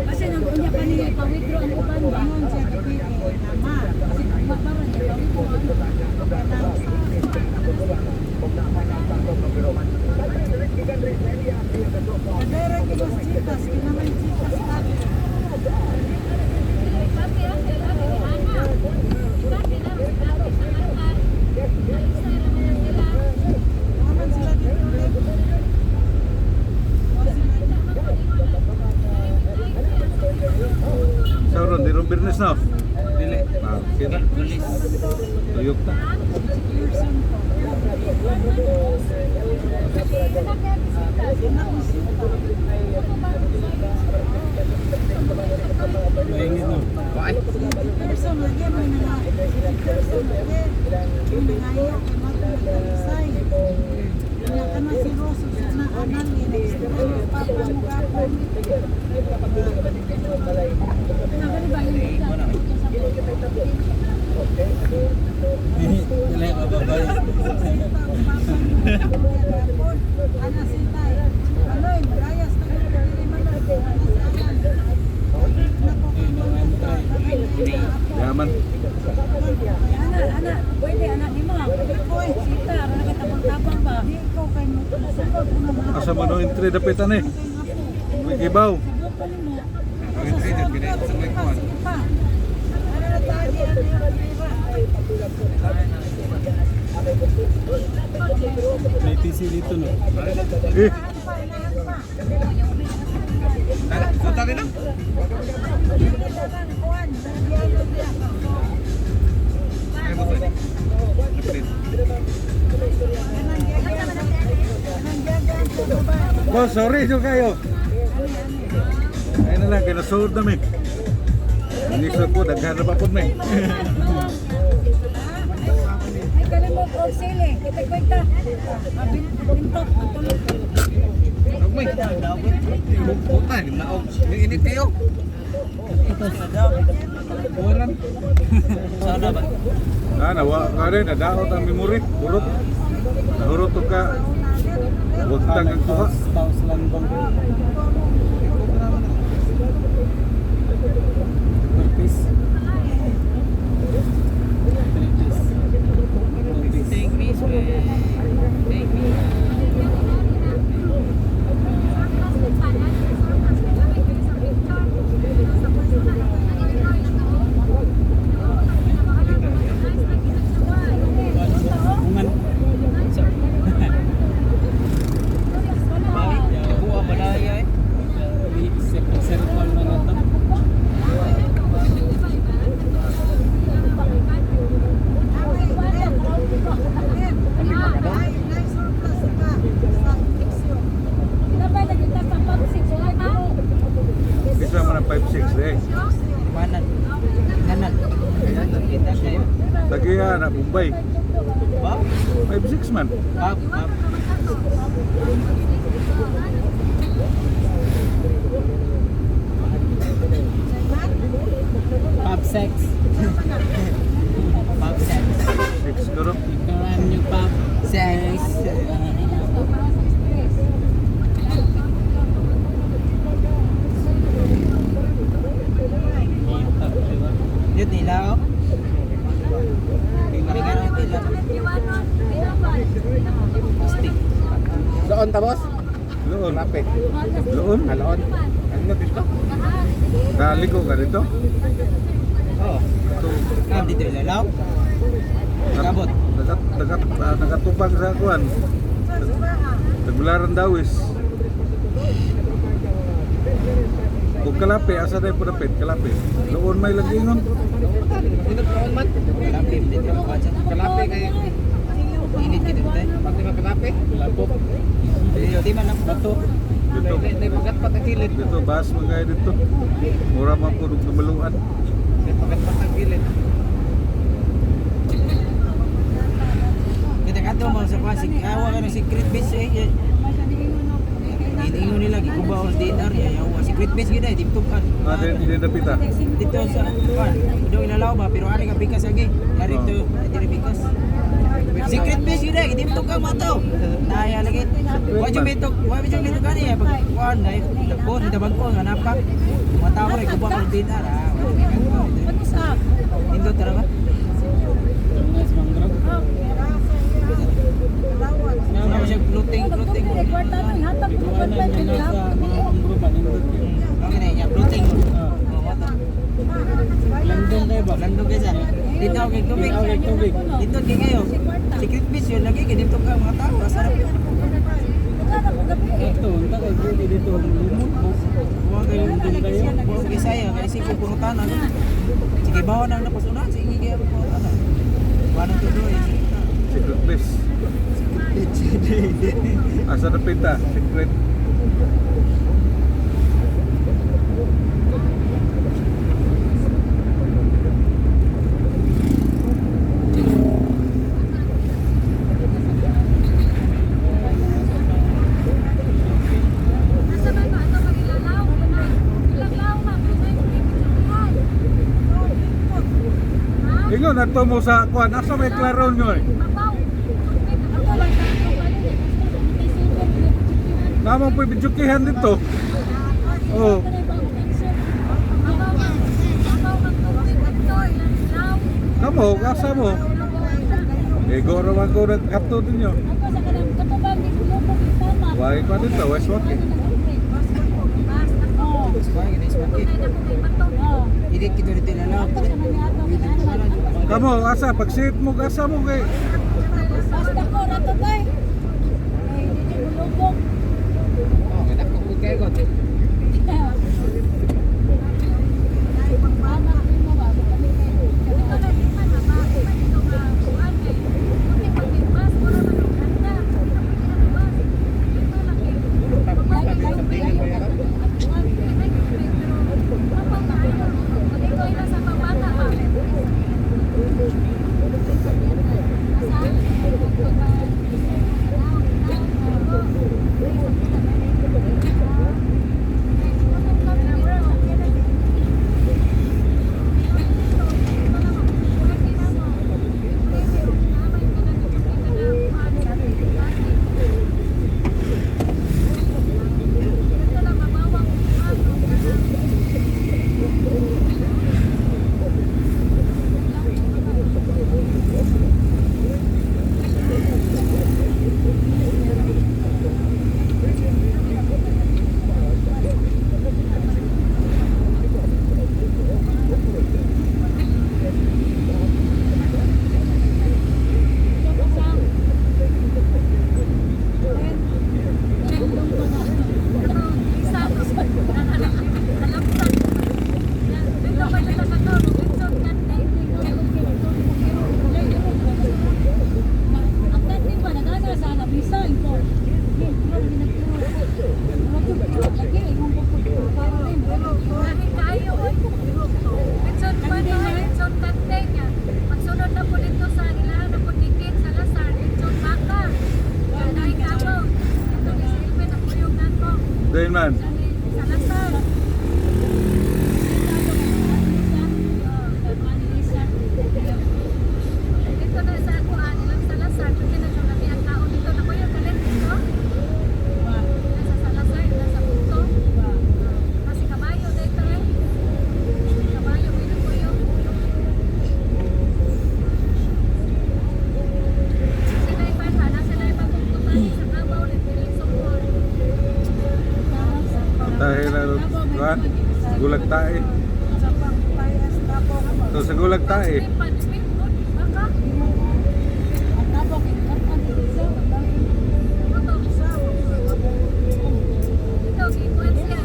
Kasi nag-unya pa niya pa-withdraw ang uban ba? Kasi mabara niya pa-withdraw. Sa ron, di ron Birnes na. Dili. Ah, sira. Lulis. Tuyok ta. Maingit no. Ay. Dili ka babay. Yaman. Ana, ana, pwede anak ni mo. Sita, ano ka tabang-tabang ba? Asa man no entry dapitan eh. May kibaw. Entry dyan, pinay sa may kuwan. May PC dito no. Eh, Tara, punta rin na. Ay, mo to. Naplit. Boss, sorry jo kayo. Ayun na lang, kinasuod na mi. Ang po, daghan na pa po mi. Ay, kalimot og sili. Kita kwenta. Bintok, matulog. May. Puta, di na og. Init kayo. Buran. Sana ba? Ah, nawa ka rin, nadaot ang memory. Hurot. Nahurot to ka. Huwag tang ang kuha. Taos lang bang. Per piece. Three piece. Two piece. Take me, take me. Ungan. Kuha balaya eh. Circle na na to. Pinabay lagi ta sa pag-six. Wala pa. Isa man ang 5-6 eh. Manan. Nanan. Kita kayo. Tagiya na Bombay. Ba? 5-6 man. Pap, pap. Pop sex. Pap sex. 6 karo. Ikaw yung pop Sex. Yun nila oh. Bigyan ng tila. Stick. Doon ta, boss? Loon. Malapit. Loon. Aloon. Ano dito? Kaliko ka dito. Oo. Ito. Ah, dito ilalaw. Kabot. Nakatupang sa kuan. Tagularan dawis. Kung kalapi, asa tayo pudapit? Kalapi. Loon may lagingon. Doon man. Kalapi, dito ang kwansa. Kalapi kay Init kita dito. pati man kalapi. Lapot. Di man ang Bato. Dito. Nay pagatpat ang gilid. Dito, bas mo kayo dito. Mura man po nung dumaluan. Nay pagatpat ang gilid. Kita kato mo sa kwan, awa ka ng secret base eh. Iniingon nila, gikubaw container ya yawa. Secret base gyud ay diptukan. Ah, din dapita. Dito sa kuan. Daw ilalaw ba pero ari ka pikas agi. Ari to diri pikas. Secret base gyud ay diptukan mo to. Naya lagi. Wa jud mitok, wa jud mitok ani pag kuan ay dagko dito bag-o nga napak. Mga tao ray kuba container ah. Wa jud mikat. Ano sa? Nindot tara ba? Ano siya floating floating. Kwarta nang hatag ko pa pa Okay na niya floating. Oh, water. Landong kayo ba? Landong kay sir. Dito kay tubig. Dito kay tubig. Dito kay kayo. Secret base yun lagi kay dito ka mga tao. Sarap yun. Ito, unta kay Judy dito. Lumot mo. Wa kayo Landong kayo. wa kay saya kay sige purutanan. Sige bawa nang napasunan sige kay purutanan. Wa nang tuloy. Secret base. Asa dapita? Secret. Asa ba ito? Ito magilalaw. Ilaglaw ma. Ingon ato mo sa kuan, asa may klaron nyo eh. Mabaw. Ako lang sa ako Namo po bidyukihan dito. Oh. Kamo, asa mo? Eh, goro man ko nagkato ninyo. Ako sa kanang katubang ni Kuloko tama. Why pa dito, why swaki? Oo. Kuan gini swaki. Oo. Idit kito dito ilalaw. Ako sa manyato kay Kamo, asa pagsit mo, asa mo kay Basta ko rato tay. Ay di mulubog. Oh, kadako ko kayo ko. Anak nimo ba kami kay. Ang kantin ba nagana sa lamisa ito. Pagsunod na po dito sa ilahan na po dikit sa Lasar, lechon baka. Kanay kamo. Ito ni Silvin, ang kuyog na ko. Dahil man. Sa Lasar. Dito na sa kuan, ilang sa Lasar, pwede na siya kami ang tao dito. Na kuya, kalit dito. Nasa sa Lasar, nasa Punto. Kasi kabayo dito eh. Kabayo, may nakuyo. Sila iba, sana sila iba pupunta sa Kabaw, nagpiling sukol. Dahil ano, kuan, gulag tae. So sa gulag tae. Baka. Ito, gikuan siya.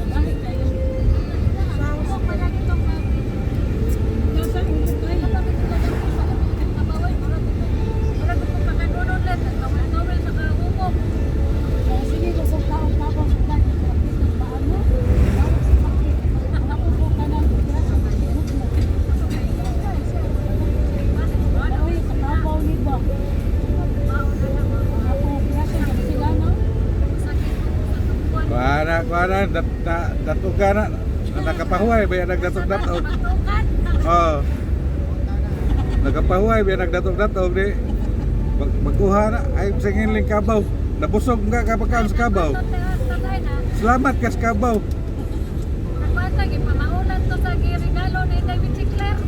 Ako pala nitong Sige, Nakuha na, datog ka na. Nakapahuway, ba yan nagdatog-datog? Matukan. Oo. Nakapahuway, ba yan nagdatog-datog? Di, magkuha na. Ay, singin kabaw. Nabusog nga kapag sa kabaw. Tatay na. Salamat kas kabaw. Nagpata, gipamaulan to sa girigalo ni Inday Bichikler.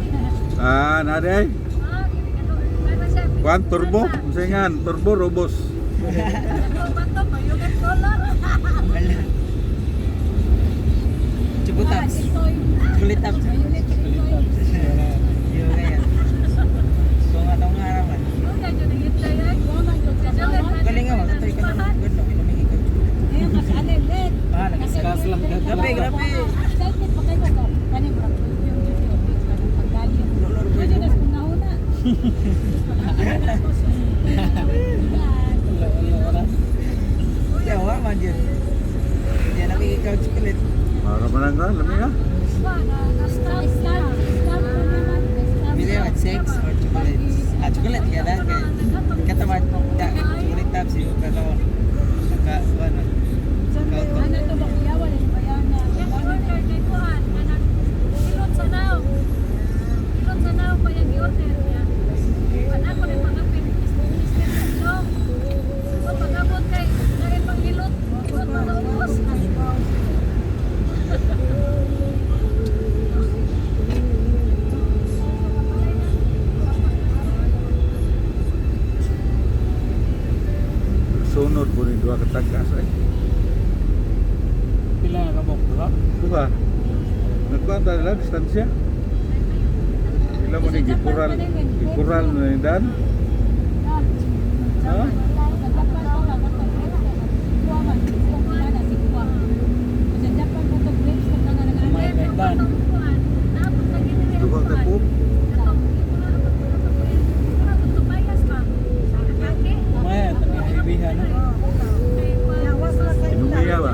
Ah, na di ay. Ah, girigalo. Para siya. Kuan turbo, singan, turbo robos. Bato, mayugat color. Wala. Chubutaps. Chocolate taps. Yun kaya. So nga tong harapan. Una, yun ang Inday ay. Galing nga, magkatoy ka na. Good no, kinamig ikaw. Ngayon kasi alin, let. Bahala ka. Gas lang. Grabe, grabe. Excited pa kayo ko. Kani murag yung yung kanang pagdali. Lolo, Pwede na kung nauna. Yawa man yun. Hindi na ikaw chocolate. Para man nga, lami nga. Bili at six or chocolates. Ah, chocolate kaya dahil kay katamad. Da, chocolate taps yung kakaon. Naka, ano. Ano to bakuyawan ang bayana. Yung order kay Kuan, kanang hilot sa naog. Hilot sa naog pa yung i-order niya. Wala ko rin pangapit. Isip sa long. So pag-abot kay, dahil pang hilot, hilot na naubos. Sunod po ni duha ka tagkas ay. Pila ka kabok, diba? Duha. Nagkuan ta nila distansya. Ila mo ni gikural, gikural na ni Dan. Ha? May Dan. Duha ka po. Maya, tabi ibihan na. Inumiya ba?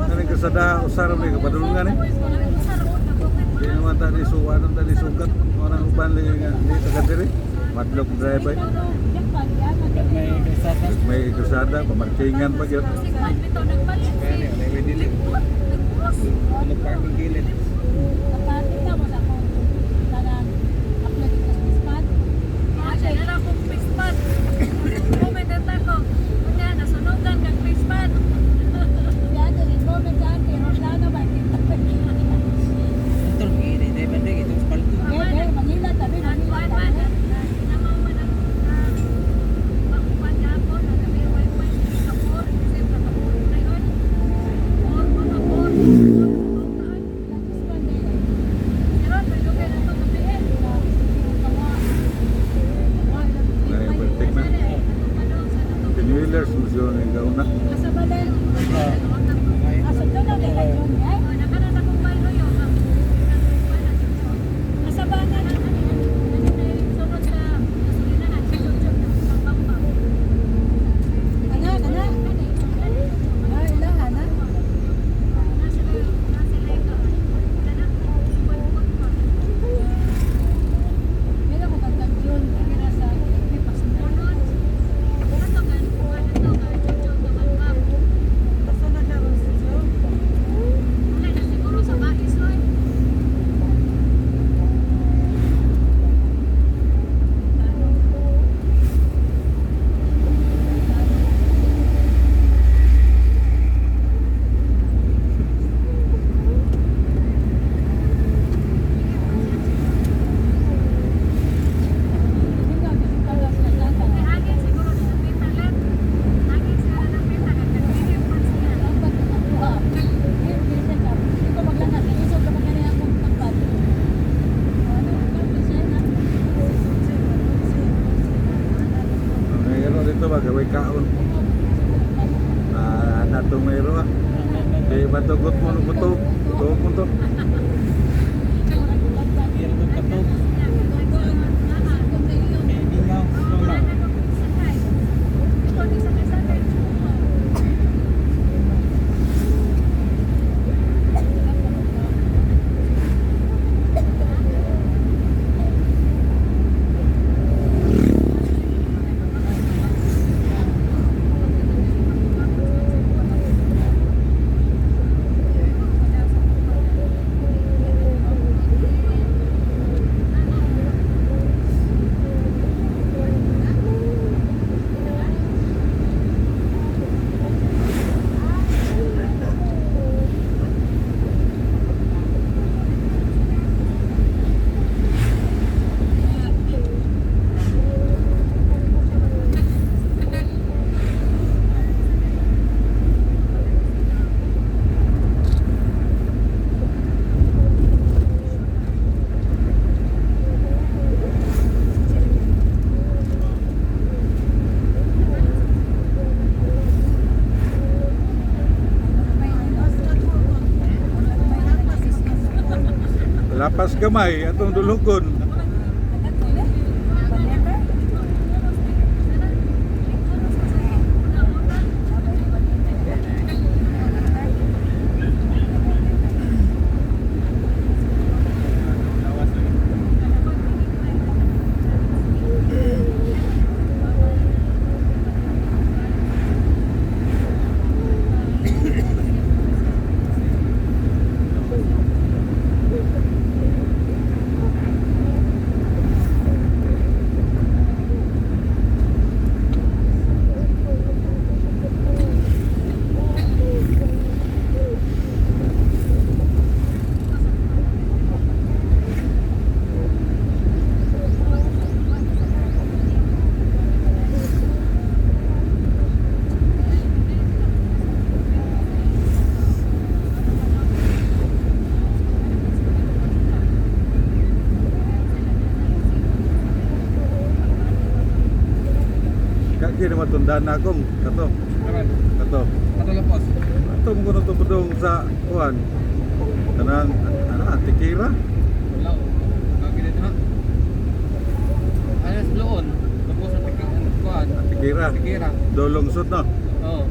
Kaning kasada usar ni kapadulungan eh. Di naman tadi suwa nang tadi sugat orang uban lagi nga di taga diri. Madlok drive ay. May kasata. May kasada pamarkingan pa gyud. Kaya na, may dilim. Ano parking gilid. Ito, gini. Dahil ba ito palto. May overtake na. Pinwheelers mo siya ni gauna. Mayroon dito ba gaway kaon. Ah, nato mayroon ah. Di ba tugot mo no tug? Tug mo to. Pero katog. May bingaw. Wala. gamay atong dulugon. Kaki naman tundan na akong kato. Kato. Kato lapos. Ato mo kuno tubodong sa kuan. Kanang ano tikira. Wala. Kagi dito ha. Ano sa loon? Tapos sa kuan. Tikira. Tikira. Dolong sud no. Oo.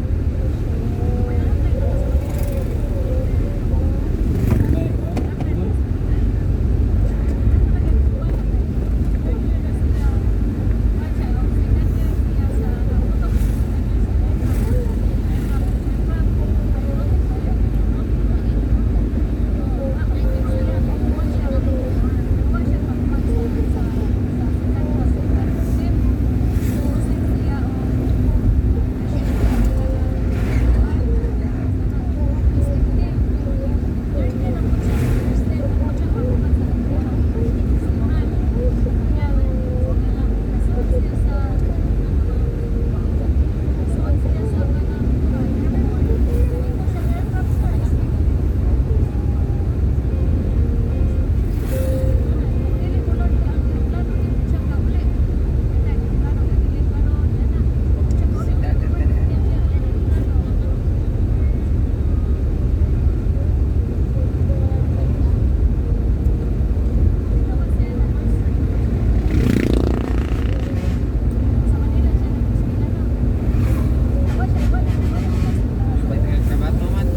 Kabato man.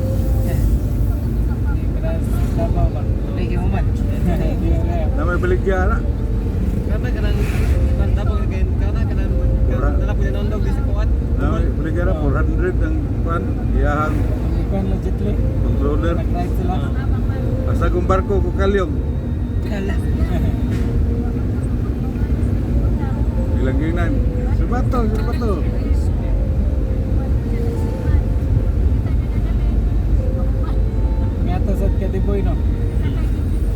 Davao ba? Lagi mo man. Na may baligya na. Kana kanang kan tapos kay kana kanang dala po nondog di sa kuan. Na may baligya na 400 ang kuan iyahang Ikuan legitly. controller. Nag-ride sila. Asa kong barko ko kalyong. Hala. Ilang ginan. Subato, subato. Ngata sa Kadiboy no.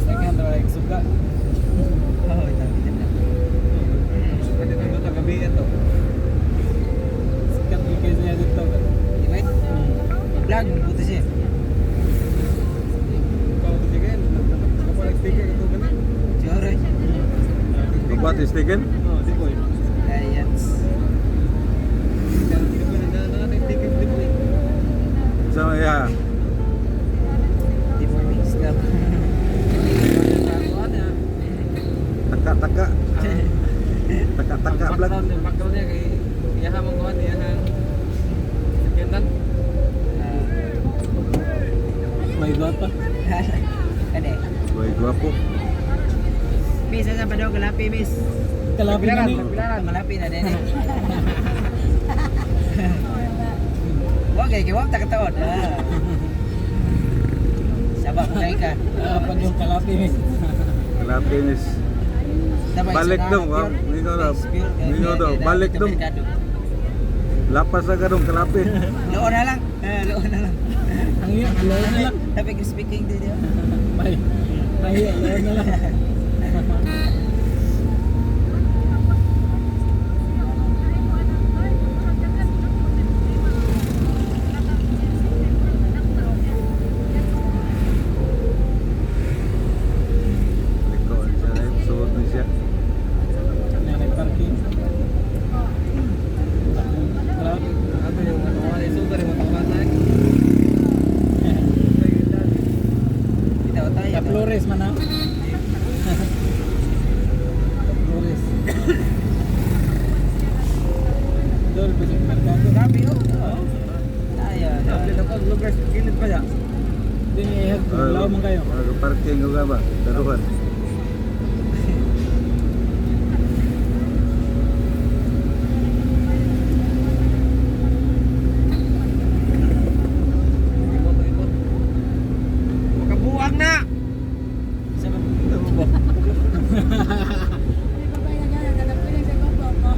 Second ra suga. Oh, ito. Ito. Pwede nandun to gabi ito. Sikat gyud kay siya dito. Di ba? Vlog, buto siya. Kau tu sige, kapag sticker ito gani. Joroy. Kubat is taken. Oh, di boy. Ayan. Di boy na na sticker di boy. Sa iya. Di mo mix up. Taka-taka. Taka-taka vlog. Background, background niya kay iyaha mong kuan, iyahang sakyanan. May pa. Kani. Way gwapo. Miss, asa pa daw kalapi, miss? Kalabi na ni. Malapi na din. Wa kay kay wa ta kataon. Ah. Sabak kay ka. Ah, pag yung kalapi ni. Kalapi is Sabay, Balik sa dong, pure. wa. Mingaw daw. Miss, pure. Mingaw daw. Balik dong. Lapas na ka dong kalapi. Loon na lang. Eh, loon na lang. Ang iya, loon na lang. Tapi speaking dito. May may loon na lang. Liko siya na suot ni siya. Na nag-parking. Truck. Ato yung ano, wala sugar yung matawa na. Ito tayo. Sa Flores man ah. man kayo. Mga parking ko ka ba? Daruhan. Ibot, ibot. Makabuang na! Sa ba? May babae na gano'n, nagapilin sa gopo ko.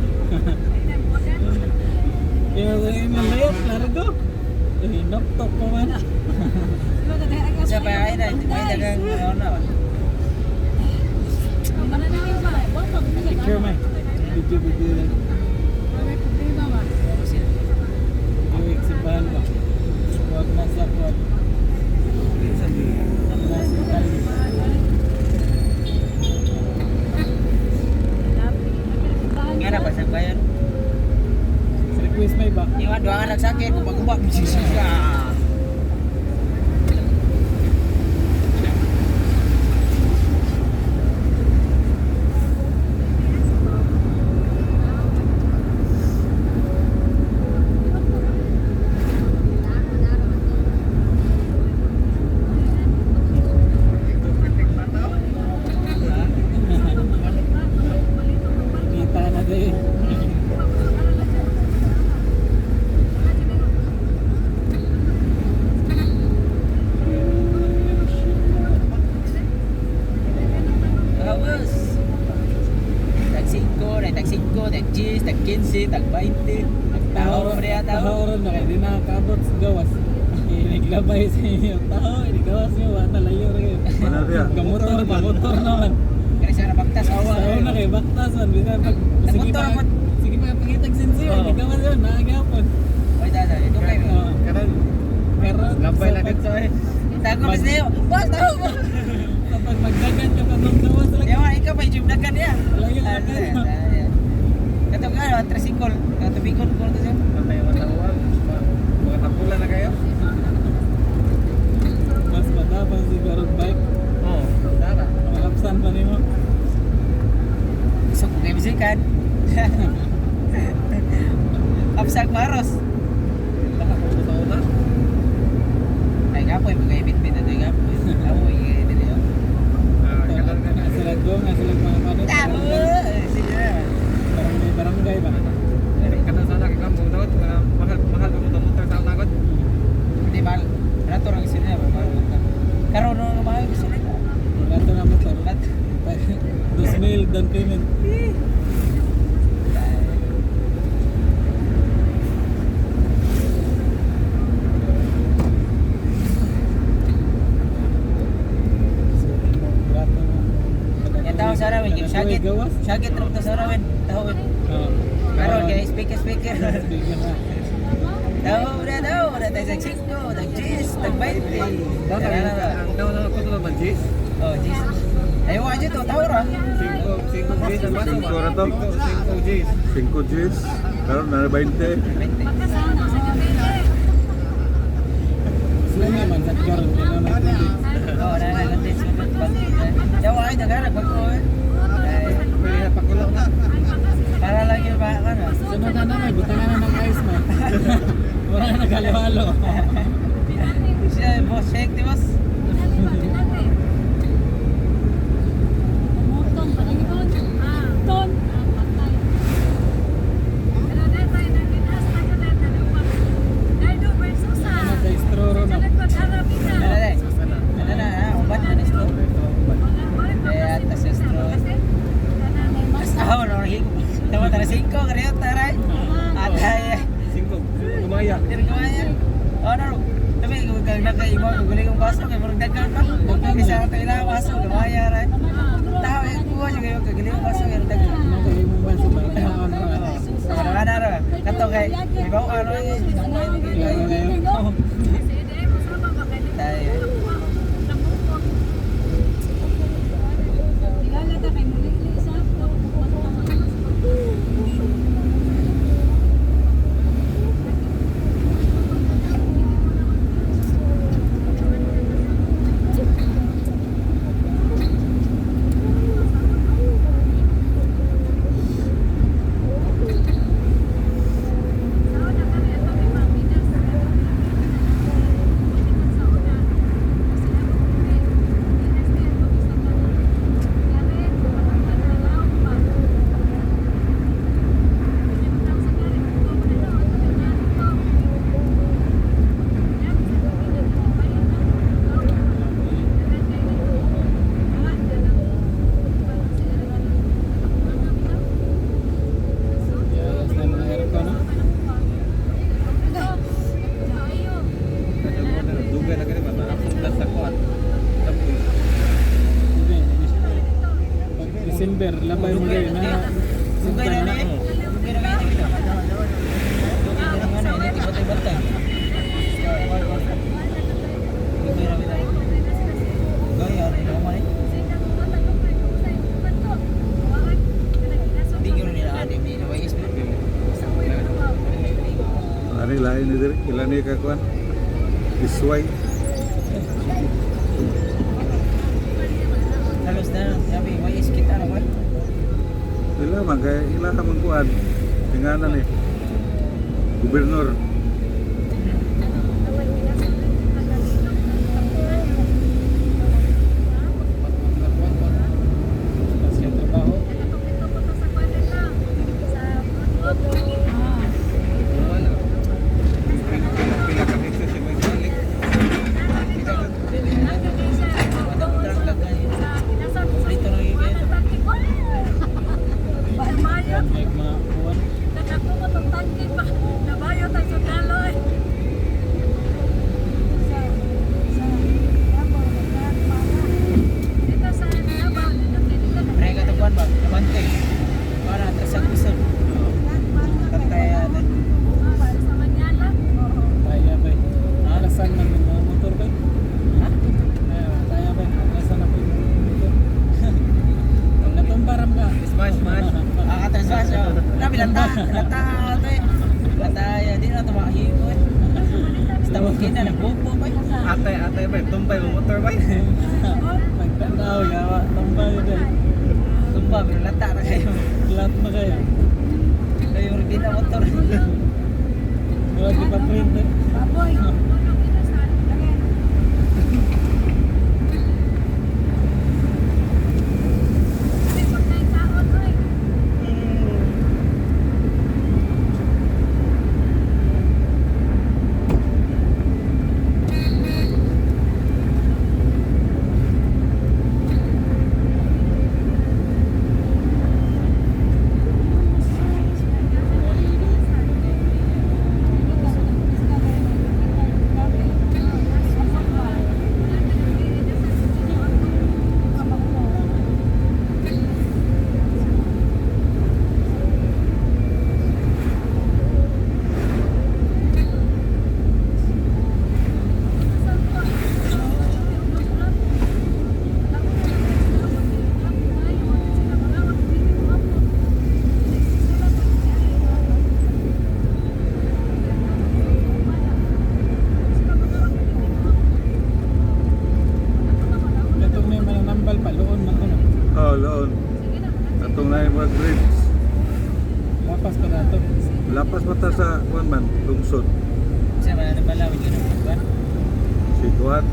Kaya sa inyo layot, largo. Eh, noktok pa man. Sa pa ay na, ay dagang ano na. Picture man. Video, video lang. May problema ba? Yung simbahan ba? Huwag na sa kuwan. Nasa Italy. Nga na pa sa bayan. Sa request may ba? Iwan duha ka nagsakit, guba-guba. Siya. Kita na din. Gawas. Tag 5, tag 5, tag 10, tag 15, tag 20. Tao pa niya tao. Tao ron na kayo. Di nakakaabot sa gawas. Iniglabay sa inyo. Tao, inigawas niyo. Wata layo rin. Wala siya. Gamotor, gamotor naman. Kaya siya nabaktas awa. Tao na kayo. Baktas man. Bisan pag... Sige Nagmotor pa. man. Sige pa. Pangitag sinsiyo. Oo. Inigawas yun. Naagapon. Oy, dada, ito kayo. Oo. Karon, Karon. lambay sa na pag- dito eh. Tago bis niyo. Boss, tao mo. Kapag magdagan ka pa ng gawas lang. Yawa, ikaw pa jumdakan niya. Layo ka na. Kato ka, ano, tricycle. Katubikon ko to siya. Patay ang tawag. Mga tapula na kayo. Mas matapang siguro bike. Oo, dara. Makapsan pa nimo. Isok ko kayo bisikan. Kapsag maros. Baka kung totoo na. Ay, kapoy, mga ibit-bit na tayo kapoy. Kapoy, dili oh. Ah, karon ka na. Sila go nga sila mga ano. Tao! Sige na. Barangay barangay ba? Karon sana kay kamo daw, mahal mahal mo motor sa unagod. Hindi, mahal. Rato lang sila, mahal. Karon no, mahal gusto nila. Rato na motor. Rato. 2,000 down payment. Rato na. Yan tao sa rawin, yung syagit. Gawas. Syagit rin to sa rawin. Tao. Oo. Karon kay speaker speaker. Speaker na. Tao na tao, na tayo sa 5, tag 10, tag 20. Daw ang daw na ko man Jis. Oh, 10. Ay, wa to, tao ra. 5 5 Jis ang baso. Singko na to. 5 Jis. 5 Gs. Karon na 20. 20. Sila naman sa karon kaya naman tubig. Oh, na na na. Yawa ay dagara bago. Ay, Pwede na pakulong na. para lang yun ba ano? Sunod na naman, butangan na ng ice man. Wala na naghalo-halo. Siya boss shake di boss. Ton. Ano sa straw ro na. Ano na? Ano na? Ah, ubat na ni straw. Kaya tas yung straw. Tas ahaw no lagi. Tama tara 5 kaya taray. Atay. 5 gumaya. Pero kumaya. Oh no. Tapi kung kag nakaimo kung guling ang baso kay murag daghan pa. Kaysa ato ila baso gumaya ra. Tao eh kuha jud kayo kagaling ang baso kay murag daghan. Ano kayo mo ba sa barangay? Wala na ra. Kato kay ibaw ano eh. Klaro kayo. Tayo. Kilala ta kay muli sa ako. Dugay na. Dugay na ni. Dugay na kayo dito. Dugay na nga na, hindi bantay-bantay. Dugay na bitaw. Gaya, ano man eh. Hindi ko nila ate, may nawayis mo. Ani lain ni diri, ilan ni ka kuan? Isway. Halos na, sabi, wayis kita na ba? Ila man kay ila ka man kuan. Tinganan ni. Gobernador. Kasi trabaho. Pila ka pesos siya may balik. Like mga kuwan. Pre, katapuan ba? Kabante. Para, atas ang gusto. Kantay ate. Kaya ba? Alasan man ng mga motor ba? Ha? Kaya ba? Alasan na po yung mga motor. Natumbaram ka. Smash, smash. Ah, katraswas. Nabi, lata. Lata ate. Lata, ya. Di na ito makahimo eh. Basta magkina, nagbubo ba? Atay, atay ba? Tumbay mo motor ba? Pagtanaw, yawa. Tambay din. Tumba, pero lata na kayo. Flat na kaya. Kayo, di na motor. Wala di pa print eh. Baboy. Katong may mananambal pa, loon man to no. Oh, loon. Atong naay mga bridge. Lapas pa nato. Lapas pa ta sa kuan man, lungsod. Siya, mananabalawin ka ng kuwan. Si kuan,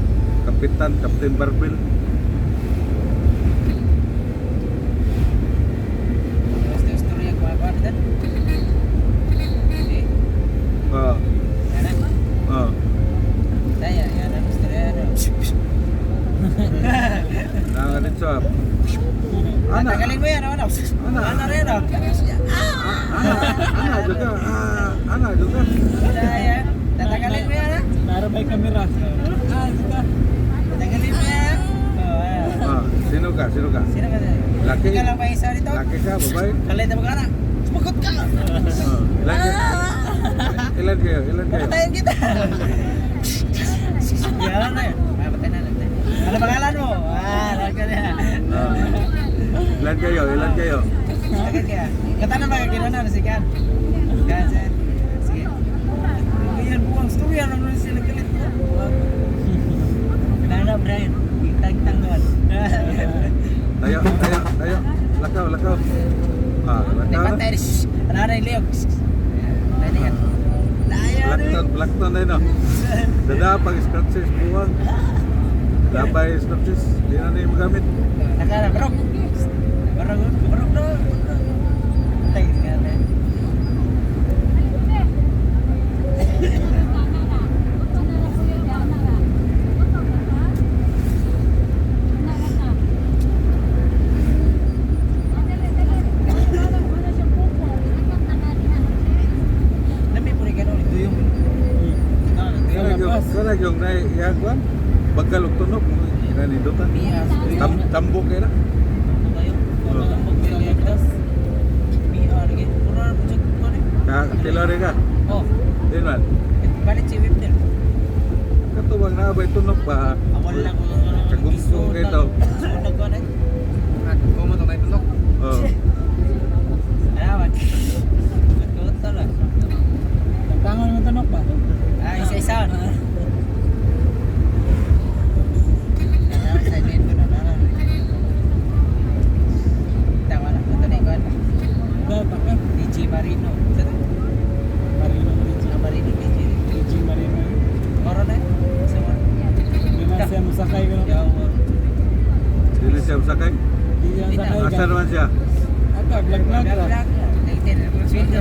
Kapitan, Captain Barbel. Basta istorya ko ako, ate. Eh, Oh, yan na. oh. Daya, yan ang istorya. Ano. Nanga dito sa Ana, Tagalin mo yan, ano? Ana. Ana rin, oh. ana, ana juga, ah, ana juga. Daya. Tatagalin mo yan, ha? Nara may kamera. Ah, dito. Tatagalin mo yan. Oh, ah. Ah, sino ka? Sino ka? Sino ka? Laki. Ikaw lang pa isa dito? Laki ka, babae? Kalit na magkana. Sumagot ka! Oh, ilan kayo? Ilan kayo? Ilan kayo? Patayin kita! Yan na yun. Ah, patay na natin. Ano pangalan mo? Ah, alam ka na. Ah, ilan kayo? Ilan kayo? Sakit kaya. Katanan ba kailan na si Kan? Kan, sir. Sige. Yan, buwang story. Ano naman sila galit mo? Nana, Brian. Itagtanggal. Tayo, tayo, tayo. Lakaw, lakaw. Ah, Di lakaw. patay. Ano na yung liyog? Dali yan. Daya na Blackton, Blackton na yun. Oh. Dada, pag scratches, buwang. Labay scratches, di na na yung magamit. Nakara, barok. Barok, barok na. Tay, nga na. Nami po rin kanon, duyong. Kana yung, kana yung na iagwan. Pagkalog tunog, kinanindutan. Mia, Tambok kayo na. kayo. Sa labas. Tilaw rin ka. Oh, Din man. balik si Webner. Katubang na ba tunok ba? Awal lang ko. Kagumsong kayo to. Sunog ko na. Kung mo tayo tunok. Oh. Alawan. Magkuto lang. Tangon mo tanok ba? Ah, isa-isa. Alawan sa dito na na. Tama na, ito na ikaw. Data ka. DJ Marino. Sa to? Marino DJ. Ah, Marino DJ. DJ Marino. Moro na. Sa mo. Di na siya musakay ko. Yaw. Dili siya sakay. Di siya sakay Asa ka. naman siya? Ato, vlog-vlog ra. Vlog.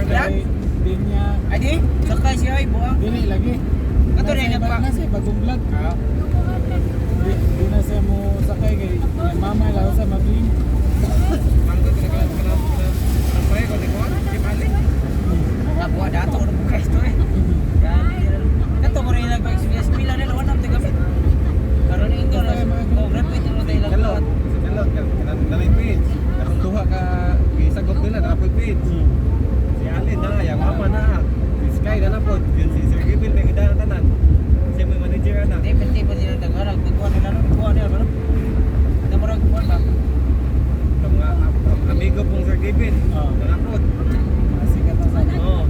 Vlog. Di niya Adi, sakay siya ay buang. dili lagi. Ato na yung Nasa nagpa. siya bagong vlog. Di na siya mo sakay kay yung mama lang sa mabilin. Manggo kana kana kana. Pare ko ni ko. Si Pali. Nabuha dato na bukas to eh. Kato mo rin nagpa-experience pila nila wala nang tigamit. Karon ingo na. Oh, grabe ito na tayo lang. Hello. Hello, kanang page. Karong duha ka gisagop nila na page. Si Alin na, yang mama na. Si Sky na na po. Yun si Sir Gibil may gidana tanan. Siya may manager ana. Di pwede pa nila nagharag nagkuha nila no, nagkuha nila ba no? Namurag kuha ba? Ang mga amigo pong Sir Gibil. Oh. Na na po. Sikat na sa Oo.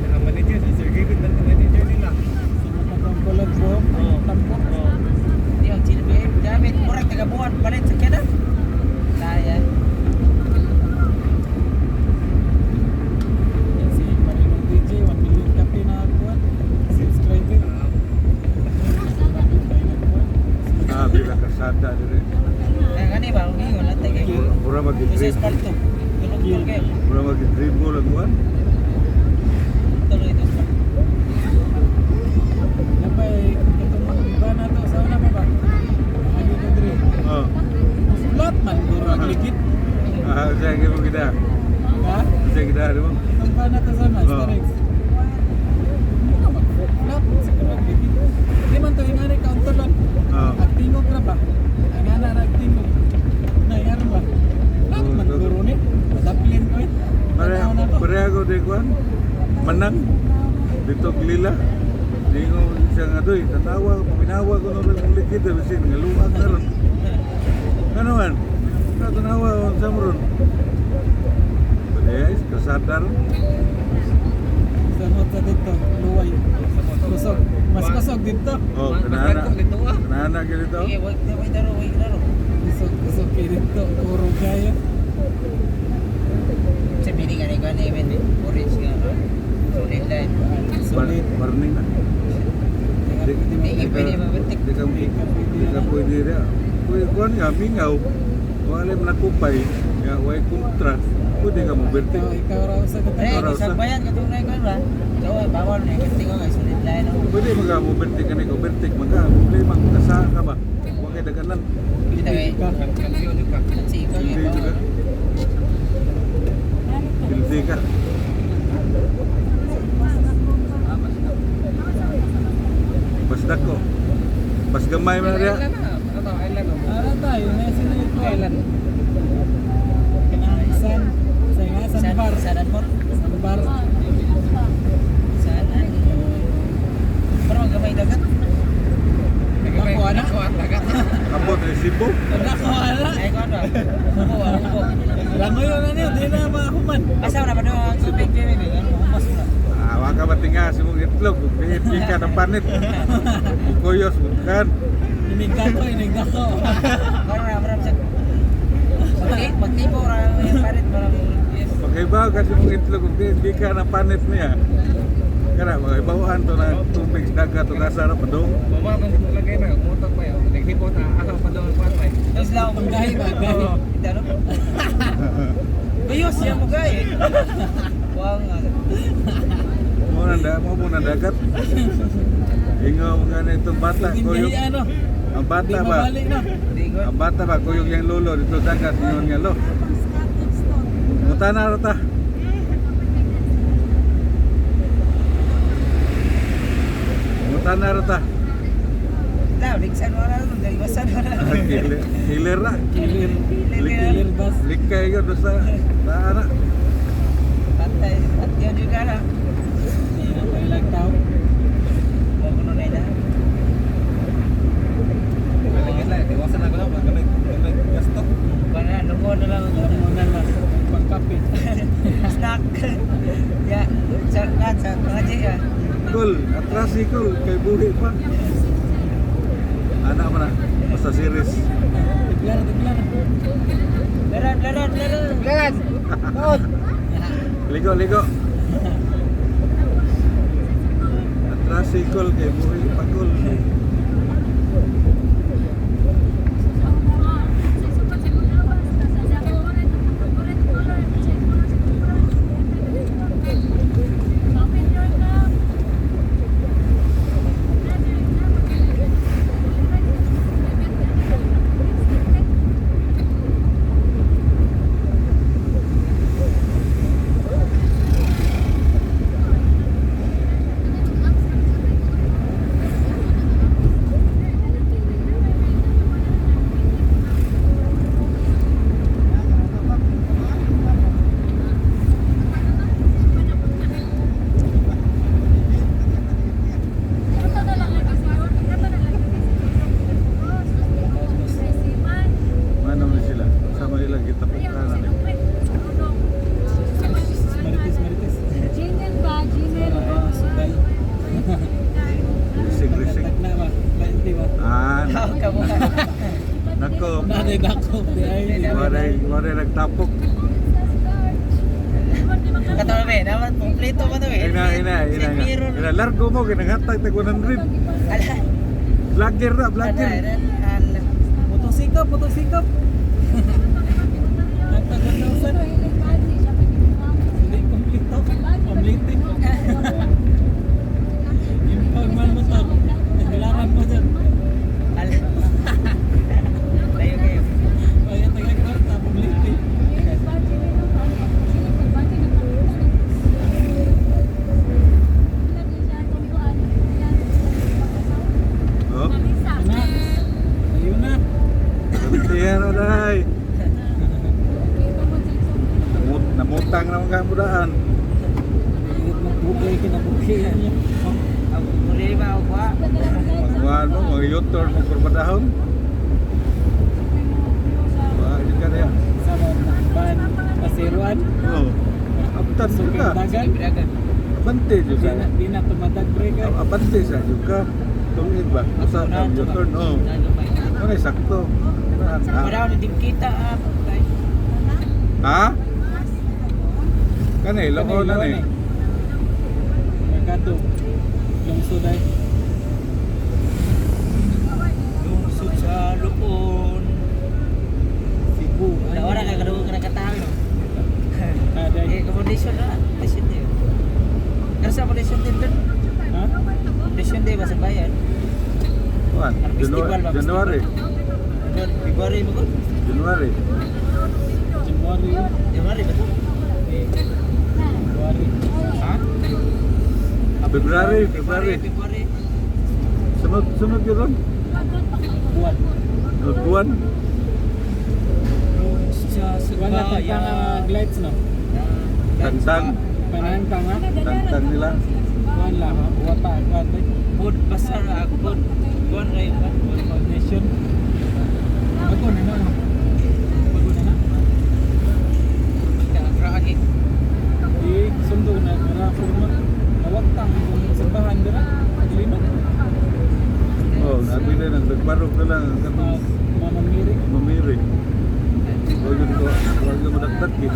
Ang manager si Sir Gibil man ang manager nila. Sa mga kulog buhok, Oo. tampo. Oo. Di ang silbi, gamit murag tagabuhan palit sa kena. Kaya. Yan si Marino DJ, 1 million kape na kuwan. Subscriber. Ah, bila kasada dire. Eh kani ba ang ingon lang tayo. Mura Kasi mag-dribble. palto. Tulog kayo. Mura mag-dribble ang kuwan. Tuloy ito. Napay, itong iba na to, sa una pa ba? Lagi ko dire. Oh. Flat man, guro ang ligit. Ah, siya mo gida. Ha? Siya gida di mo. Itong ba na to sa una, Oo. Star X. Mura mag-flat, sa kurang ligit. Di man to, ingani ka lang. Oh. At tingog ra ba? Ang ana ra tingog. Na ingano ba? Flat man guro ni. Madaplin ko eh. Pare Tanaw na to. pareha ko di kuwan. Manang dito lila. Dingo siya nga doy, tanawa, paminawa ko nung ang ligid, bisin ngaluag na ron. Ano man? Na tanawa on sa ron. Pareha is kasada ron. Samot sa dito, luway. Kusog. Mas kusog dito. Oh, kanana. Magkagko dito ah. Kanana gid dito. Sige, wag wag daro, wag daro. Kusog, kusog kay dito. Puro gaya. Sa bini ka ni kuan even orange nga. Solid line. Solid. Warning na. Di Di pwede mabentik. Di ka pwede rin. Pwede kuwan nga, mingaw. Wala mo nakupay. Nga, way kontra. Pwede ka mo berti. Ikaw, ikaw raw sa Pre, katang. Oras kusog na. ba yan? Katong na kuan ba? So, bawal na bentik ko kay solid line. oh. Pwede mga mo berti ka ni ko berti. Mga problema kung kasa ka ba. Huwag kay daganan. Kita kay Ka. Kansiyon ka. si ikaw Hindi eh. ka. Hindi ka. Basta ko. Bas gamay man riya. Island na. Ano island oh. Ara tayo, nasa na ito. Island. Kanang san, sa nga, san bar. San Anmor? San bar. San Pero magamay dagat. Ako, ana? Ako at dagat. Abot ay Cebu. Nako, ala. Ay kuan ba? Ubo, ubo. Langoy na niyo, di na makakuman. Asa na ba do ang tubig baby? Ano mas na? Ah, wa ka matinga sa mong itlog. Di ka ng panit. Bukuyos, bukan. Inigda ko, inigda ko. Karon na marami sa Magtipo ra yung parit para yes. Pakibaw kasi mong itlog, kung di ka ng panit niya. Kana, mga ibawaan to na tubig sa dagat o kasara pa dong. Mama kung lagay na motor pa yo. Naghipot na asa pa doon pa pa. Tapos lang Ang gahi ba, gahi. Ito ano? Gayos yan mo gay. Wang Mo na da, mo mo na dagat. Ingo mo gani itong bata, Hindi kuyog. gahi ano. Ang Di bata ba? mabalik na. di ko. Ang bata ba kuyog yung lolo dito sa dagat ingon nga lo. Mutana ra ta. Mutana ra ta. Law, ligsan wala nun, dahil basan wala. Killer, killer ra. Kilir. Kilir bas. Likay yun sa taana. Patay. At yun juga na. Hindi na tayo lang tao. Mo kuno na ila. Lagi lang, iwasan na ko na pag gamay gamay gasto. Wala, lungo na lang. Alam mo na lang. Pagkape. Snack. Ya, sa kan sa mga ya. Kol, atras si Kol, kay buhi pa. Anak mo na, basta series. Tiglara, tiglara. Laran, laran, laran. Laran. Tuod. Ligo, ligo. Atras si Kol, kay buhi pa Kol. Ano man sila? Sama nila kita na ni. Marites, marites. Gmail ba? Gmail ba? Sugay. Risig, risig. Tag na ba? 20 ba? Ah, Tao ka mo. nako. Nanay dako. Di ay. Waray, waray nagtapok. Katawa be, dapat kompleto pa to eh. Ina, ina, ina. Sa mirror. Ina, largo mo, kinanghatag tag 100. Ala. Vlogger na, Ala, vlogger. ala, ala. Motosikop, motosikop. Nagtag 1,000. Hindi kompleto. Complete. Impound man mo to. Naglaran mo dyan. Ala. Tayo kayo. Kaya tayo kwarta, complete. Oh, Na. Ayun na. gantihan na day. Namutang naman ka mudaan. Magbugay, kinabugay niya. Ang muli ba ako ba? Magkuhan mo, mga U-turn mo kurbadahon. Wah, yun ka niya. Sa ban, pasiruan. Oh. Abtan Sugay ka. dagan. Dagan. Abante jud Di ka. na, di na tumadag break ay. Abante sa jud ka. Tungid ba? Usa ka U-turn oh. Ano sakto. Wala Ha? ko din kita ah. Ha? Kani loko na ni. Merkado. Lungsod ay. Lungsod sa Lupon. Cebu. Wala ora ka kadugog ka nakatao no. Aday. Eh, accommodation na. Accommodation din. Pero sa accommodation din doon. Ha? Accommodation din ba sa bayan? Kuan, Festival ba? January. Doon, February mo ko? January. January. January ba to? January. Ha? February, February. February. Sunod sunod yun ron. Buwan. Sunod buwan. Sa Wala tantang ang glides no. Tantang. Panantang ha. Tantang nila. Kuan lang ha. Wata kuan day. Food pasar ako food. Kuan ray kuan. Foundation. Bago na no. Bago na na. Kagragi. Di sundo na para forma. Nawagtang kung simbahan dira. Paglino. Oh, nabi na nang nagbarog na lang ang katong Mama Mary. mamiri. Huwag yun ko, huwag yun madagdag eh.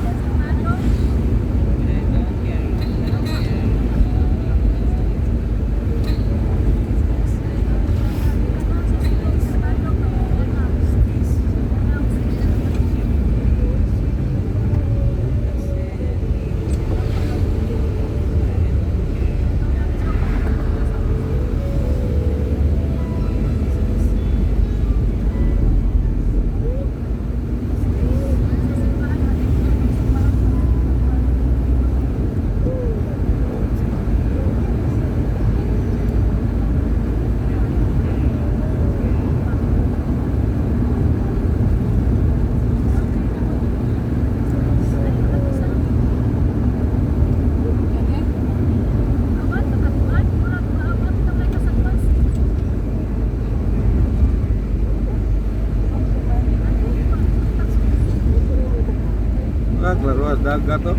Dagat oh.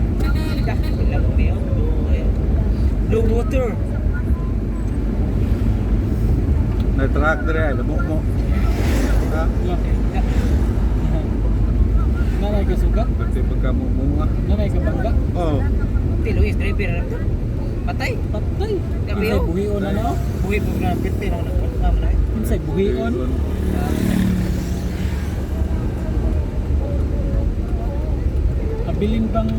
Dah, wala mo kayo. No water. Nag-truck dire ay lamok mo. Ha? Wala. Naray ka sugat? Pati pagka mo mo. Naray ka bangga? Oh. Ti Luis driver na to. Patay. Patay. Gabi, Unsay oh. buhion na no? Buhi po na pirti na nagpunta na. Unsay buhion? Abilin bang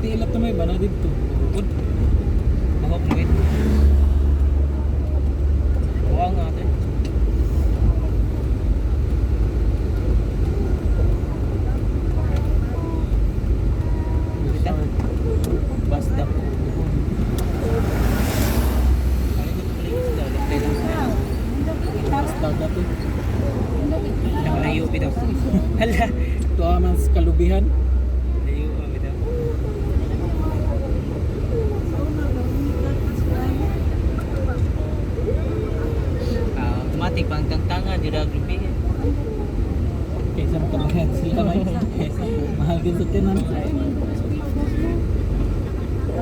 tiilat na may ba na dito? Good. Buhok Luis. Kuha nga ate. Resort. Bus stop. Bus dagat eh. Layo bitaw. Hala. Tuwa man sa kalubihan. Layo bitaw. Ah, automatic pang tangtanga di ra grupi. Kaysa makabayad sila may. Mahal din sa tinan.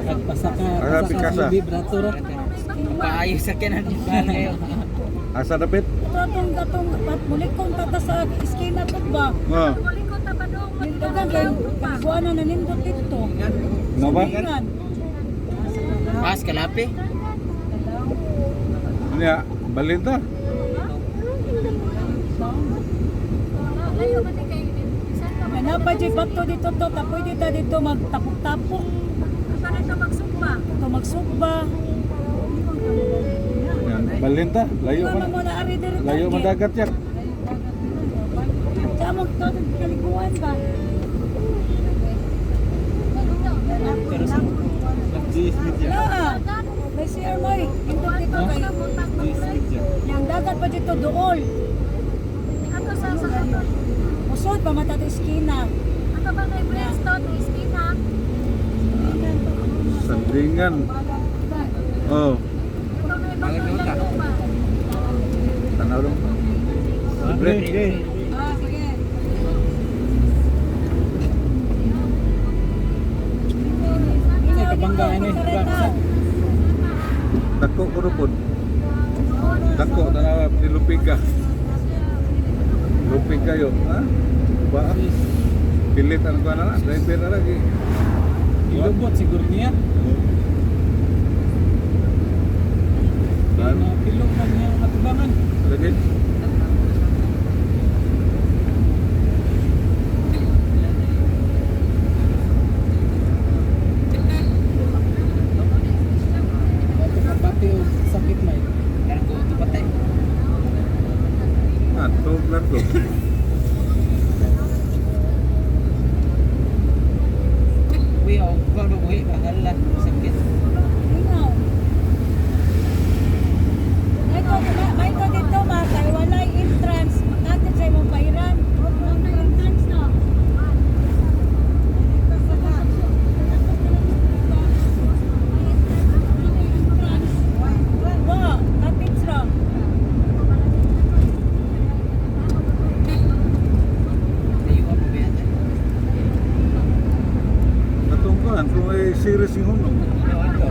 Pagpasaka, Aga, pasaka Picasa. sa lubi, brato ra. Paayo sa kanan kayo. Asa dapit? Ito atong gatong pat mulik kong tata sa iskina to ba. Oh. Mulikot ta pa doon. Nindugan kay buwan na nanindot dito. Mo ba? Sandingan. Pas kalapi. Nya, balinta. Layo ba ni kay bisan ka May napa jud bato dito to, ta pwede ta dito magtapok-tapok, Para ka magsugba. to magsugba. Yan, balinta. Layo Layo man. mo na ari diri. Layo man dagat yak. Sa among to kaliguan ba? Pero sa La. May CR mo eh. Indot dito kay yang dagat pa dito dool. Ato sa ato. Usod pa mata to iskina. Ato ba kay Bridgestone na iskina? Sandingan. Oh, Ito may bato lang ba? tanaw dong. Libre. Ah, sige. Unsay kabangga ani? Basta. Dako ko rupod. Dako tanaw nilupig ka. Lupig kayo, ha? Ba? Pilit ang kuan na, driver na lagi. Ilubot siguro niya. Ano? Pilong man niya ang katubangan. Lagi. Pati o sakit may. Karang ko to patay. Ah, tug lang to. Uy, oh, ko do buhi ba hala sakit. Ingaw. May to, may to dito ma, kay walay entrance, makatid sa imong bahiran. May entrance no. Wa, cottage ra. Layo pa ba yan? Katong kuan kung ay series yung hunong. No, ato.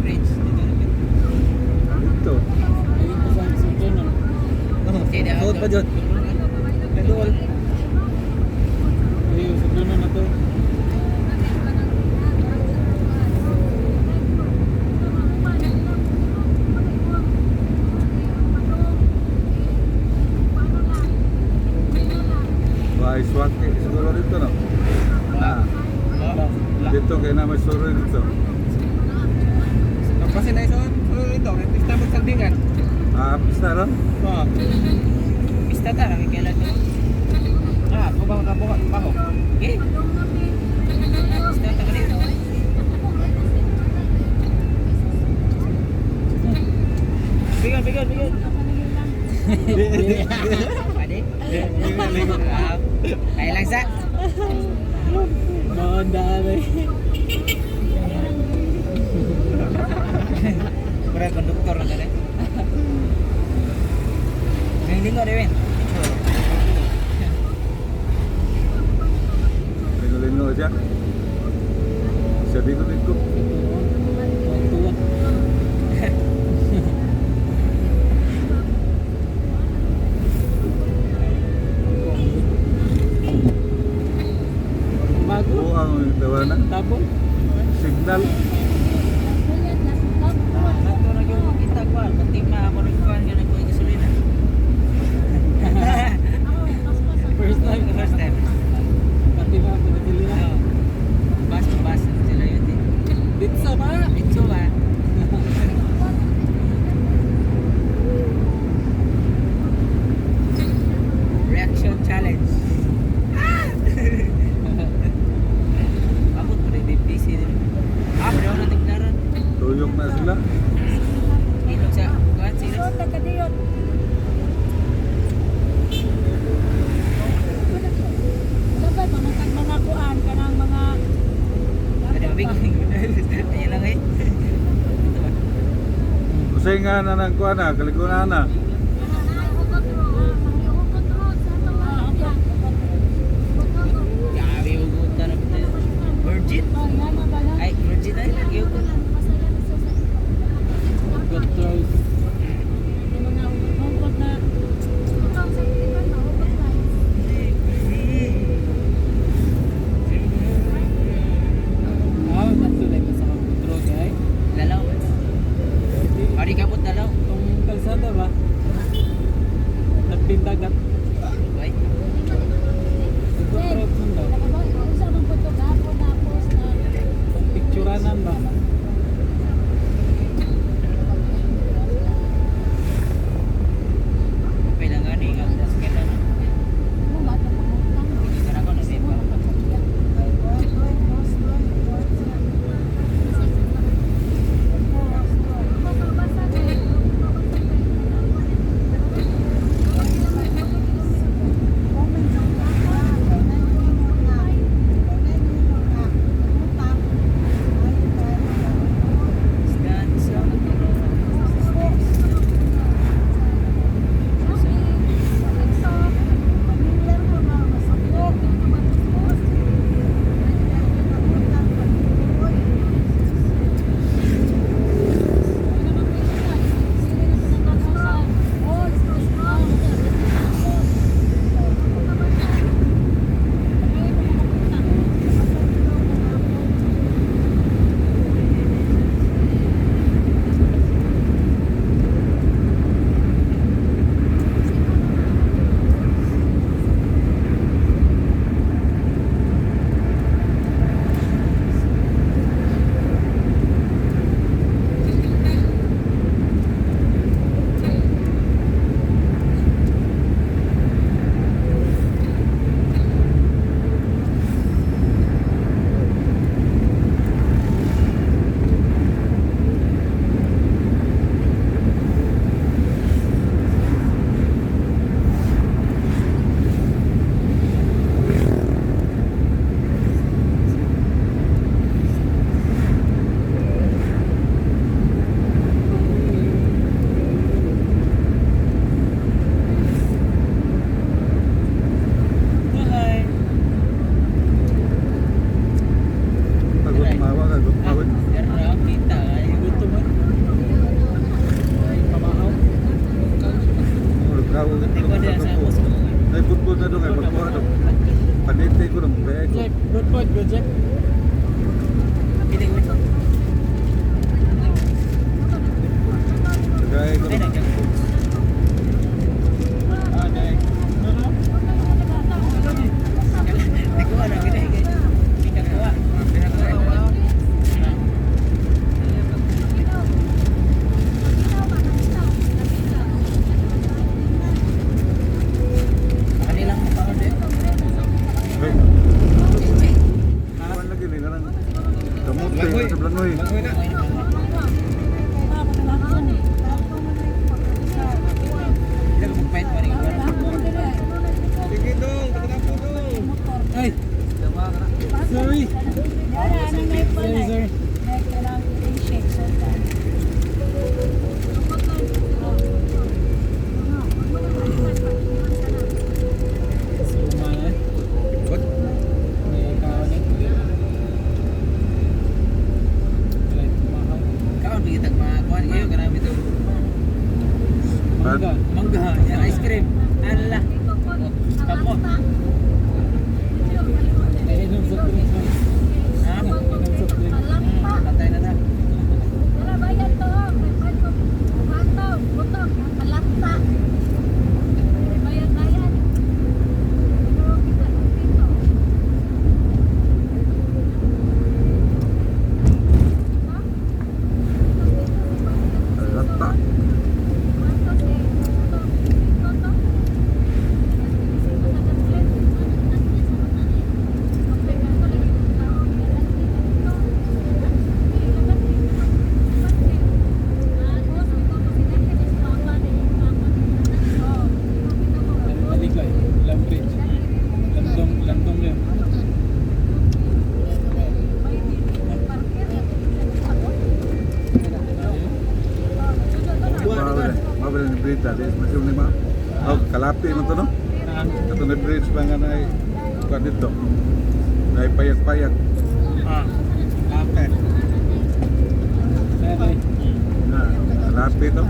Bridge dito na. Dito. Ayun ko sa sutunon. Okay, na. Suot pa jud. Nadol. Ayun, sutunon na to. Wah, iswaki siguro dito no. Na. Dito kay na may suro dito. Kasi na isuot dito, kay pista mo saldingan. Ah, pista ron. Oh. Pista ta ra kay kailan to. Ah, ko ba ka buka baho? Okay. Pista ta kanina. Bigan, bigan, bigan. Pwede? Ah, Kaya lang sa. Maon daan eh. Murag konduktor na gani. Ngayon linggo, Dewin. Lingo-lingo siya. Jadi ko nito. Tuwa. Bago. Buang tawa na. Tabon. Signal. Ato ra gyud makita kuan, pati ma ako nagkuan nga nagkuan gasolina. First time. First time. Pati ba ako nagdili na. Oo. Bus bus sila yun eh. Ditso ba? Itso ba? Reaction challenge. Ah! Abot po rin BPC din. Ah, pero na tignaran. Tuyok na sila. Ilog sa kuan sila. So, taga-diyot. Dapat mga mga kuan kanang mga Ada big. Ayan lang eh. Ito ba? Usay nga na ng kuan na, kalikunan na. Grabe yung guta na Virgin? Ay, Virgin ay lagi yung Good throws. Mga hugot na. Ah, matulay ka sa good road ay. Lalaw. Ari kapot lalaw. Itong kalsada ba? Tagping dagat. Ay, Good road man daw. Picturanan ba? kailangan eh. Kailangan. Hindi ka na ako nasipa. Hi. Tagot mawa, tagot mawa. Pero kita ay. Gutom ba? Pamahaw. Kawo Hindi ko na sa ako. Ay putput na dong ay pagkuha dong. Panite ko dong kaya ko. Jack, good point, good Jack. Pili ko. Kaya ko Ay, dong. nag-jump. Ah, dahil. No, no? Hindi ko alam. Hindi ka kuha. Kanilang mukha-order. Hey. Kuan lagi ni kanang kamote sa Blangoy. Langoy na. Hindi ko magpahit pa rin. Sige dong, pagkatapos dong. Ay! Sorry! Sorry, sorry. Suma eh. What? May kaon eh. Mangga. Mangga, yan, ice cream. Ala. Dito po, Kamot. Alanta. Eh, inom sa drinks man. Ha? Inom sa drinks. Alanta. Patay na ta. Wala bayad to. May kwento. Bato, butong, alanta. Bayad, bayad. Pero kita dito. Alata. Talikay. Ilang bridge. Landong, landong yun. Mabala ni bridge dati. Masyong ni ma. Oh, kalapi mo to no? Kato na bridge pa nga na kuan dito. Na payag-payag. Ah. Kape. Dali. Na, kalapi to.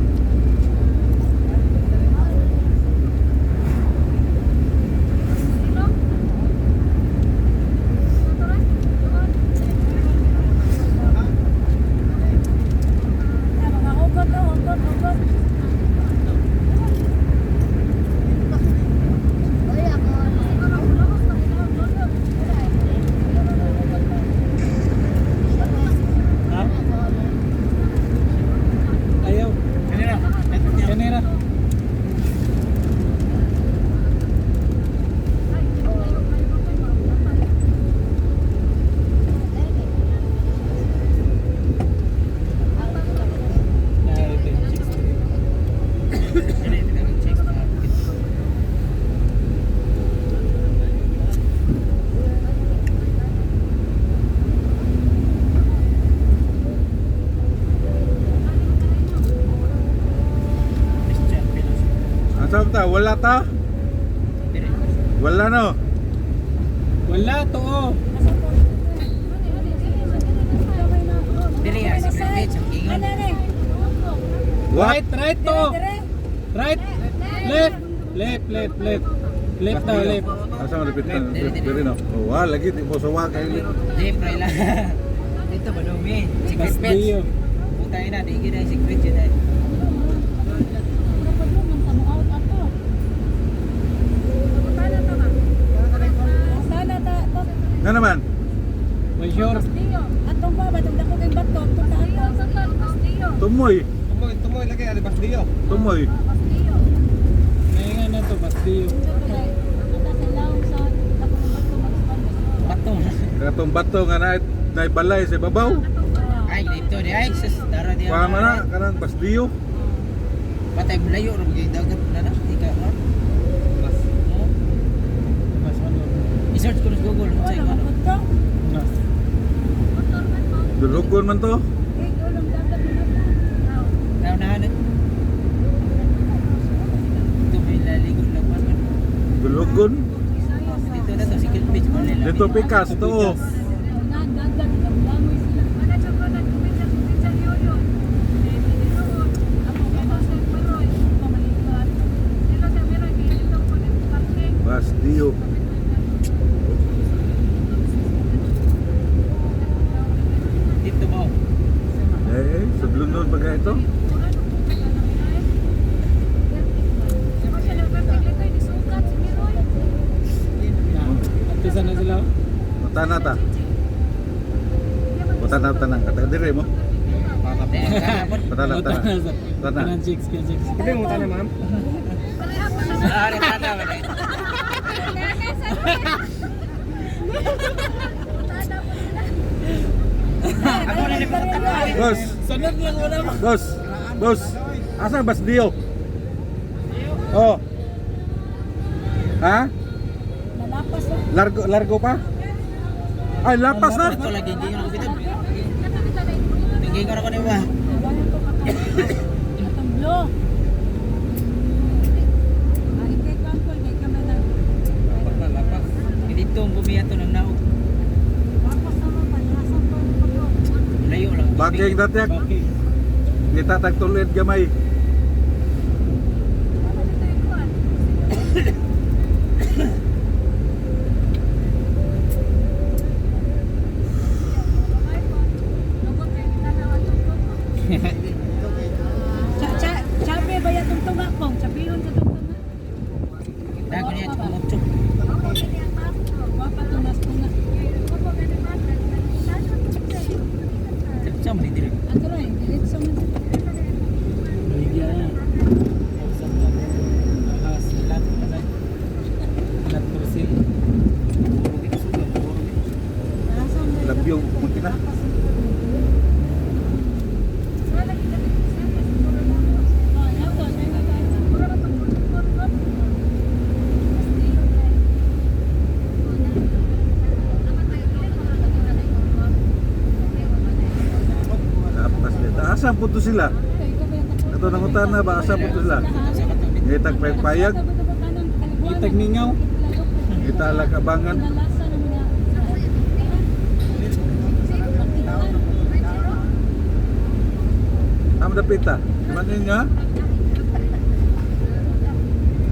Mga hugot to, hugot, hugot. Ha? Ayaw. Kanina. Kanina. Ay, 10, 63. Kanina, check. Asa ta? Wala ta? Wala no. Wala to oh. Dili ah, secret beach. Ang ingon. Ano ni? What? Right, right to. Dire. Right. Left. Left, left, left. Left daw, left. Asa mo dapitan? Diri no. Oh, wa lagi di mo sawa kay Di, pray lang. Dito ba dumi? Secret beach. Bastillo. Putay na, di gina yung secret yun eh. Sana ta to. Nga naman. May sure. Atong ba batong dako kay bato, atong ta ato. Tumoy. Tumoy, tumoy lagi ari Basdio. Tumoy. Ngayon na to, Bastillo. Bato. Katong bato nga na balay sa babaw. Ay, dito di ay sus dara di. Kuha man na kanang Bastillo. Patay layo ra gyud dagat na na ika. Ha? Mas. Oh. Mas ano? I-search ko sa Google unsay Wala ko. man to. No. Dulugon man to. Eh, ulong dagat man to. Now na Dito may laligo lang man. Dulugon. Dito na to secret beach mo nila. Dito pikas to. oh. Bastillo. Dito ba? oh? Eh, sa Blundon pa kaya ito? Tisa na sila. oh. Matana ta. Matana ta nang kata dire mo. Matana ta. Tana. Tanan chicks, kaya chicks. Hindi mo tana, ma'am. Ah, ari tata ba eh. Ako na ni pangutana. Dos, Sanad lang wala mo. dos, dos. Asa Bastillo? Oh. Ha? Nalapas oh. Largo largo pa? Ay, lapas na. Ito lagi gingon ako bitaw. Gingon ako ni ba. Wala to ka. Atong blo. Ah, ikay kampol kay kami na. Lapas na, lapas. Dito ang bumiya to ng naog. Lapas naman panlasan to paglo. Layo lang. Baking datiak. Bakit? Kita tagtulid gamay. Chape ba ya tong tunga kong? Chapihon sa tong tunga. Dago niya kumutso. Wapa tong nas tunga. Sa man diri. Ato ra, diretso man siya. Baligya na. Ahas, lat, lat. Lat porcel. Labyo makina. Tapas nila. Asa po to sila? Ato nangutan na ba asa po to sila? Ngitag payag, Itag mingaw. ngita alak abangan. Am dapita. Manin nga?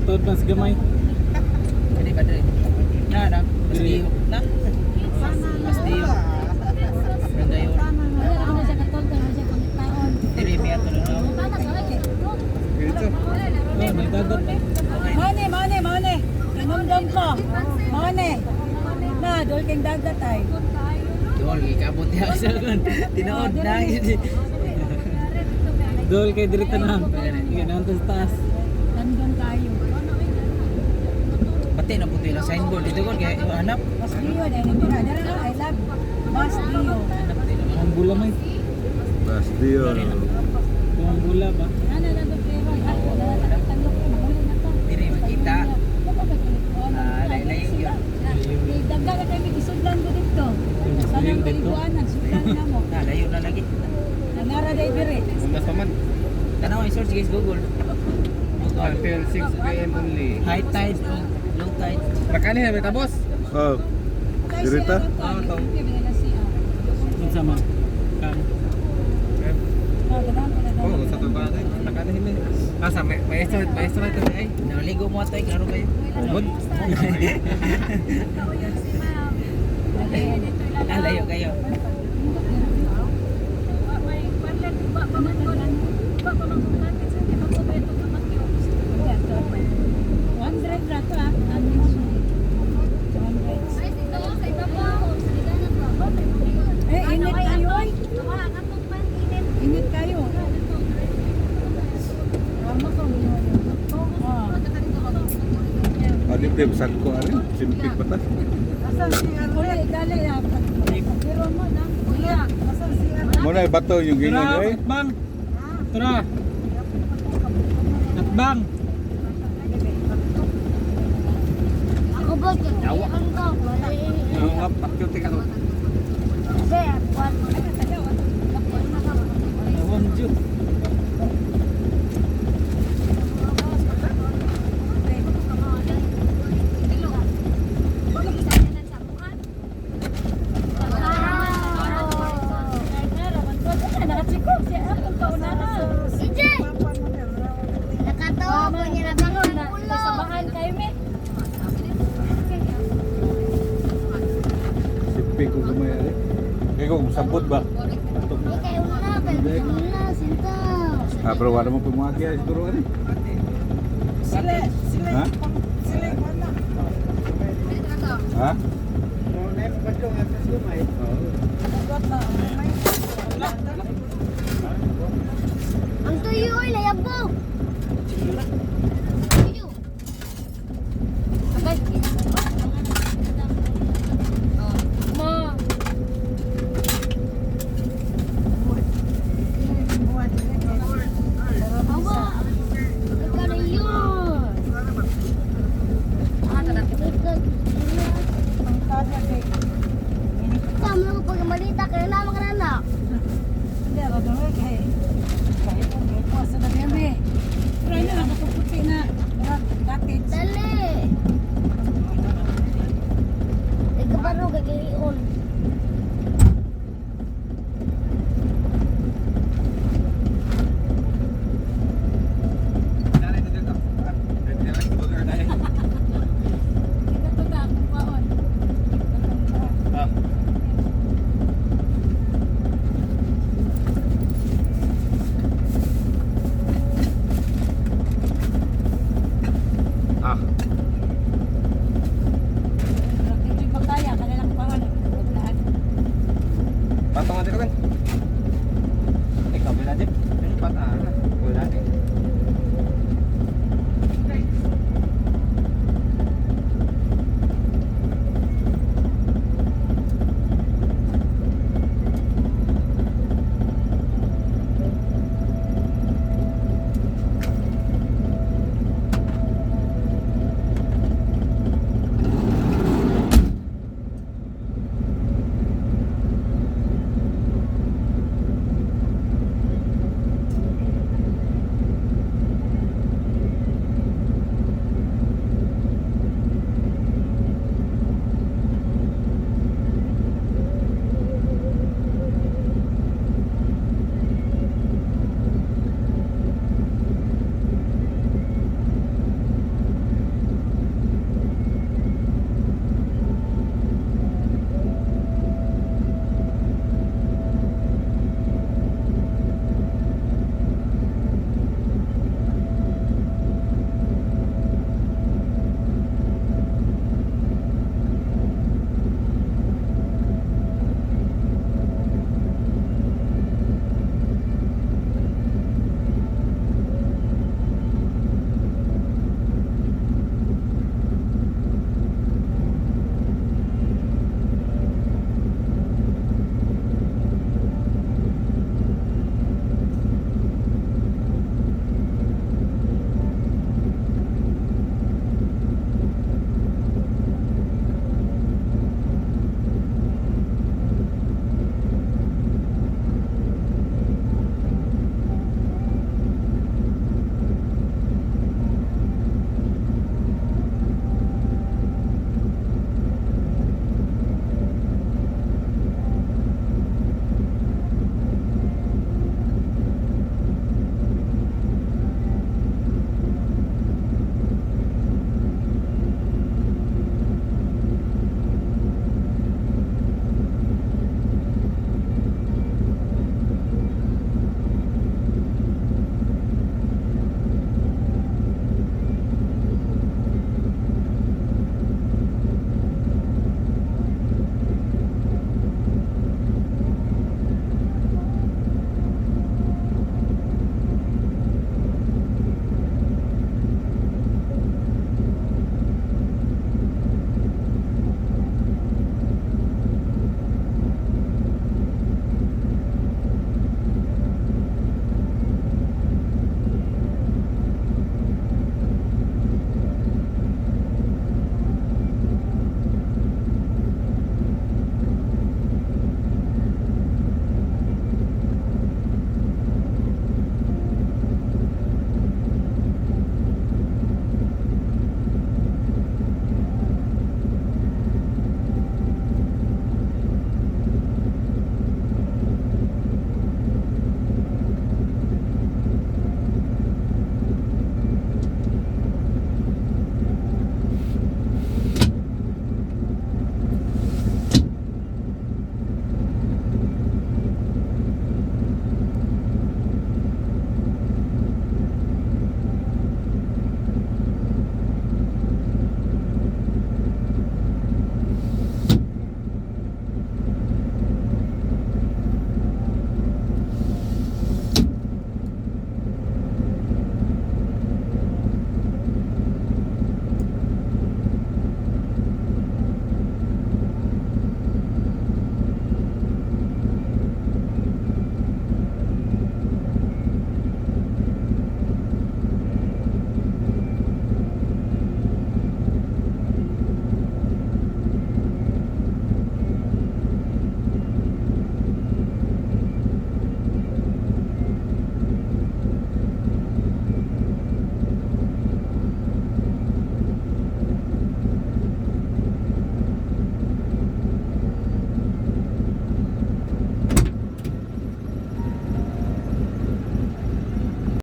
Tuod mas gamay. Kani ba diri? Na na. Pasdiyo. Na. Pasdiyo. Gandayon. Diri mi ato na. Dito. Oh, may dagat eh. Mone, mone, mone. Inumdum ko. Mone. Na, dol kang dagat ay. Dol gikabot niya sa gun. Tinuod na. Dol kay diri tanan. Sige, naon ta sa taas. Nandun tayo. Pati na puto ilang signboard dito kon kay hanap. Mas Dio, dahil ito na. Dara, I love Mas Dio. Hanap din naman. Ang bula may. Bas Dio. Kung bula ba? Ana lang to pero ay wala na tanggap ko mahuli na ta. Diri makita. Ah, layo-layo yun. Dagdag na kami gisudlan ko dito. Sana Dito. paliguanan, sudlan na mo. Na layo na lagi. Nangara day dire. Unas pa man. Tanaw i-search guys Google. Google. Until 6 p.m. only. High tide o low tide. Makani na beta boss. Oh, Dirita? Ah, Unsa man? Kan. Oh, sa to ba natin? Nakani himi. Asa may maestro, maestro na ito ay. Naligo mo atoy klaro kayo. Ubod. Ah, layo kayo. One drive ra to ah. Ano siya? 200. Eh, init kayo ay. Init kayo. Rama ko. Ah. Adi pre sangko ari, simpik ba ta? Uli, gali ah. Pero mo na. Mo na bato yung gingon Tara, eh. atbang. Tara. Atbang. Ako ba? Ang ko. Oo nga, pakyute ka to. Awang Diyo. CJ! Nakatawa ko niya na bang ang ulo. Sabahan kayo me. Simpik ko gamay ari. Kay kung sabot ba? Ato. Eh, kayo na, kayo na, sinta. Ah, pero wala mo pumuagi ay siguro ari. Sila Ha? Ha? Ang tuyo ay layabo. Tuyo. Ma. Awa. Ikaw na yun. Tama ko pag malita kaya naman ka na. Patong nga dito kan.